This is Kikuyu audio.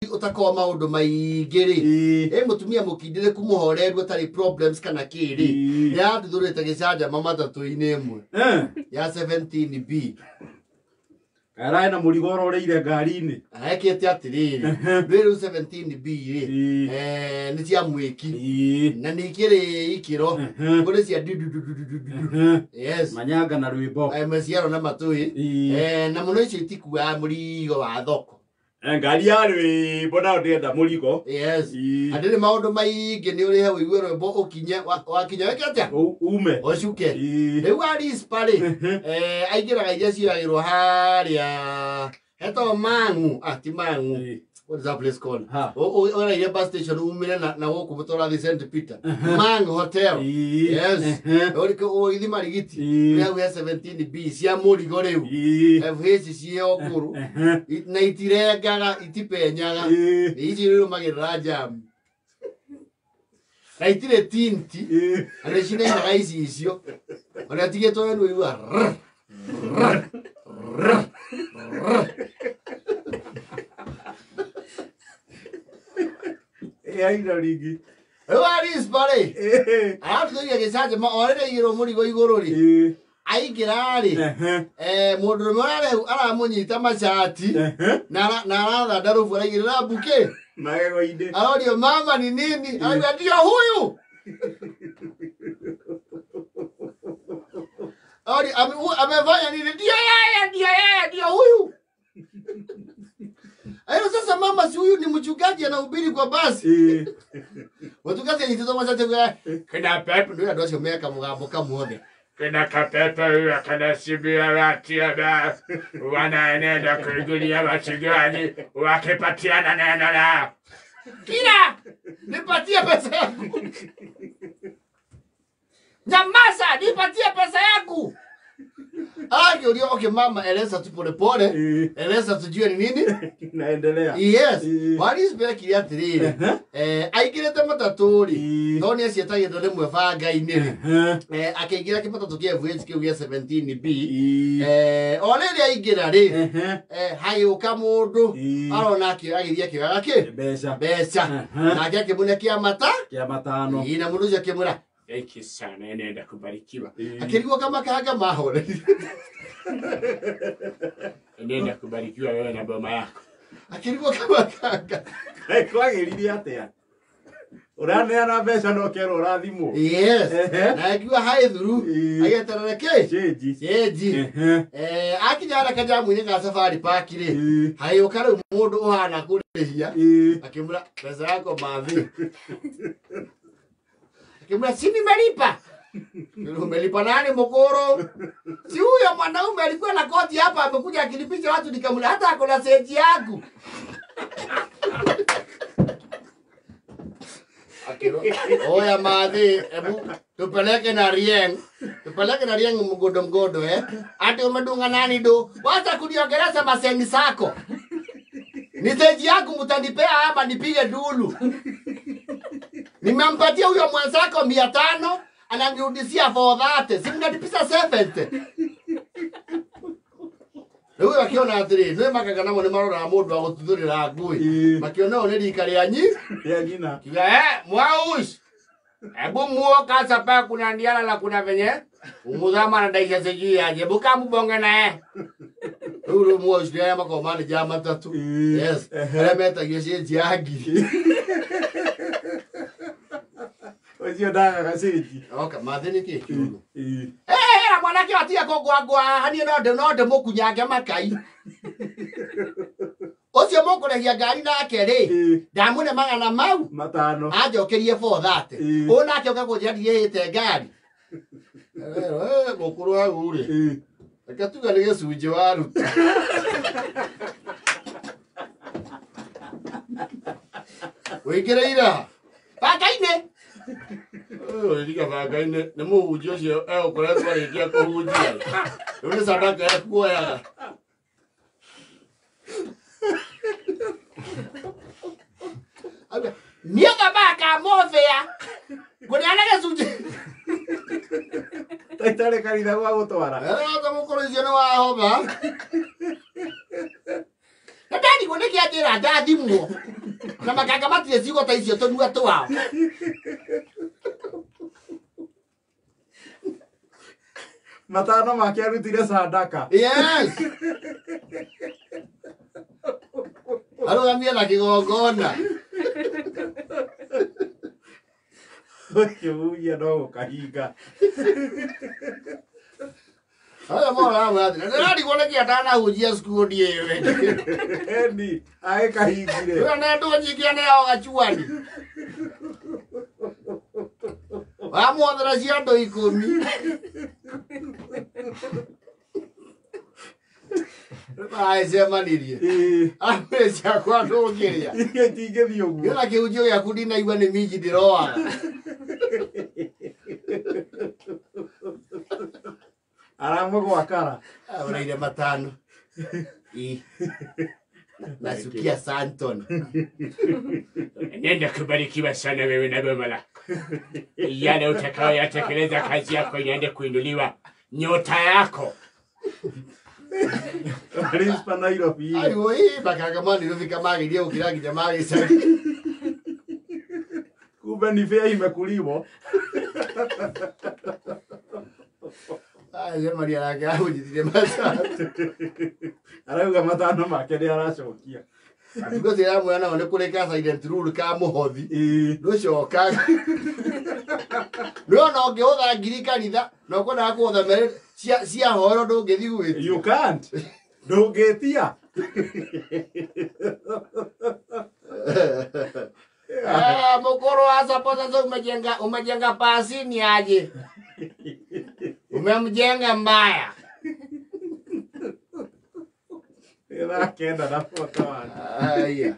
Ũtakorwo maũndũ maingĩ rĩ, ĩ mũtumia mũkindĩrĩku, mũhoreru, ũtarĩ problems kana kĩ rĩ, nĩ aratuthũrĩte gĩcanjama matatũ-inĩ ĩmwe ya 17B. Karaĩ na mũrigo ũroreire ngari-inĩ. Ekĩte atĩrĩrĩ, rĩ rĩu 17B rĩ, nĩ cia mwĩki na nĩ ikĩrĩ ikĩro kũrĩ cia dudududududu. Yes. Manyanga na rwĩmbo. Maciaro na matũĩ. Na mũno icio itikuaga mũrigo wa thoko. Ngari ya rwĩmbo nayo ndĩrenda mũrigo. Yes. Andĩrĩ maũndũ maingĩ, nĩ ũrĩhe ũigue rwĩmbo ũkinye wakinya wĩke atĩa? Ume. Ũcuke. Rĩu arispa rĩ, aingĩraga iria cioyagĩrwo harĩa hetagwo Mang'u, ah, ti Mang'u. What is that place called? Ha. Ũraire bus station umire na gũkũ mũtũrathi St Peter Mang'u Hotel. Yes. Ũgĩthi Marigiti hau he 17B cia mũrigo rĩu. FH ciĩ kũrũ na itirengaga, itipenyaga. Ici rĩrũmagĩrĩra jamu na itirĩ tinti na nĩ cinainaga icicio ona tigĩtwo wenu ũigua rrr, rrr, rrr, rrr. Yaina ringi. Rĩu arispa rĩ, aratuthũire gĩcanjama o rĩrĩa igĩrwo mũrigo igũrũ rĩ, aingĩra rĩ, mũndũrũme ũrarĩ hau aramũnyita macati na arathanda rũbu araigĩrĩra mbuki Magego-inĩ. Arorio, "Mama, ni nini?" Arauga, "Ndio huyu." Arorio, "Amefanya nini?" "Ndio yeye, ndio yeye, ndio huyu." Ayo sasa, "Mama, si huyu ni mchungaji anahubiri kwa basi?" Mchungaji anyitĩtwo macati kwa kina pepe ndio andũ acio meka mũgambo kamwothe. Kina kapepe huyo kanasibia watiaba wanaenenda kuingilia wachungaji wakipatiana neno lao. "Kila nipatie pesa yangu. Nyamaza, nipatie pesa yangu." Akĩũrio, "Okay mama, eleza tu polepole, eleza tujue ni nini Naendelea." Yes. Warispe atĩrĩrĩ, aingĩrĩte matatũ rĩ, no nĩ acietagĩrwo rĩmwe banga-inĩ rĩ, akĩingĩra kĩmatatũ kĩa FH kĩu gĩa 17B. O rĩrĩa aingĩra rĩ, hagĩũka mũndũ arona agĩthiĩ akĩoyaga kĩ Mbeca. Mbeca. Nake akĩmũne kĩa mata Kĩa matano. Ĩ, na mũndũ ũcio akĩmwĩra, "Thank you sana, nenda kubarikiwa." Akĩrigwo kamakanga mahoreri. "Nenda kubarikiwa wewe na boma yako." Akĩrigwo kamakanga. Kwagĩrire atĩa? Ũraneana mbeca no kerwo ũrathimwo. Yes. Na akiuga haĩ thuru, agĩeterere kĩ? Change. Change. Akinya harĩa kajamu-inĩ ga Safari Park rĩ, hagĩũka rĩu mũndũ ũhana kũrĩhia, akĩmwĩra, "Pesa yako mathi." Akĩmwĩra, "Si nimelipa." "Umelipa nani, mkuru?" "Si huyo mwanaume alikuwa na koti hapa amekuja akilipisha watu nikamwona hata ako na senti yangu." Akĩrwo, "Oya mathi, ebu tupeleke na Rieng, tupeleke na Rieng mgodo mgodo eh. Ati umedunga nani do? Wacha kuniongelesha masengi zako. Ni senti yangu mtanipea ama nipige dulu? Nimempatia huyo mwenzako 500, ananirudishia 430. Si mnanipisa 70." Rĩu akiona atĩrĩ, nĩ makaga namo nĩ maroraga mũndũ wa gũtuthũrĩra ngũĩ. Makiona ũyũ nĩ rika rĩa nyi Rĩa nyina. Kiuga, "Mwaus. Hebu muoka sapa kuna ndiala la kuna venye. Umudhama na daisha sijui aje. Buka mbonge naye." Rĩu mwaus nĩ arĩa makoragwo manĩja matatũ. Yes. Arĩa metagio cĩnji ya ngiri. Ũcio ndagaga change. Oka mathĩ nĩ kĩ kiugo? "Ĩra mwanake ũyũ atige kũngwangwa haha, niĩ no ndĩmũkunyange makai. Ũcio mũkũrĩhia ngari nake rĩ, ndamũne magana mau 500. Anjokerie 430. Ũyũ nake ũka kũnjĩra ndirĩhĩte ngari." Mũkũrũ hau rĩ, reke tuge nĩ gĩcunjĩ waruta. Wĩingĩrĩire ha? Banga-inĩ. Ũrĩriga banga-inĩ nĩ mũhunjia ũcio egũkoretwo arĩkia kũhunjia. Rĩu nĩ sadaka ekuoyaga. Auga, Niĩ thamaka mũthĩa. Ngũneana gĩcunjĩ. Taitarĩ kanitha gwa gũtwara. "Ĩra mũkũrũ icio nĩ wahoma." Na ndarigwo nĩkĩ anjĩra. wĩra ndathimwo na makanga matirĩ ciugo ta icio tũnua twao. Matano make arutire sadaka. Yes. Arũgamie na kĩgongona. Ũkĩhuhia no gũkahinga. Haya mora hamwe athi. Ndĩrarigwo nĩkĩ atanahunjia cukuru ĩyo. Eni agĩkahingire. Ĩyo nĩ ndũ nyingĩ nĩ yao gachuani. Wamwothera cia andũ 10. Agĩcemanirie. Amwĩre ciakwa ndũngĩrĩa. Iria itingĩthiĩ ũguo. Gĩona kĩhunjio gĩaku ndinaigua nĩ minji ndĩroaga. Aramũgwakara. Ũraire matano. Nasukia Santon. Nenda kubarikiwa sana wewe na baba lako. Yale utakayoyatekeleza kazi yako inaenda kuinuliwa. Nyota yako. Rispa Nairobi. Aiwo ĩ makanga ma Nairobi kamagĩrie gũkĩra nginya ma gĩcagi. Kumbe ni fare imekuliwa. Acemania nake ahunjithirie matano. Arauga matano make nĩ aracokia. Thikũ ici ndĩramwĩra nao nĩ kũrĩ ka silent rule ka mũhothi. Ndũcokaga. Nĩwona ũngĩhũtha ngiri kanitha na ũkwendaga kũhũtha merĩ cia hoero ndũngĩthiĩ gwĩtia. You can't. Ndũngĩtia. Mukuru wa sasa umejenga pasini aje? Umemjenga mbaya. 9:41. Aya.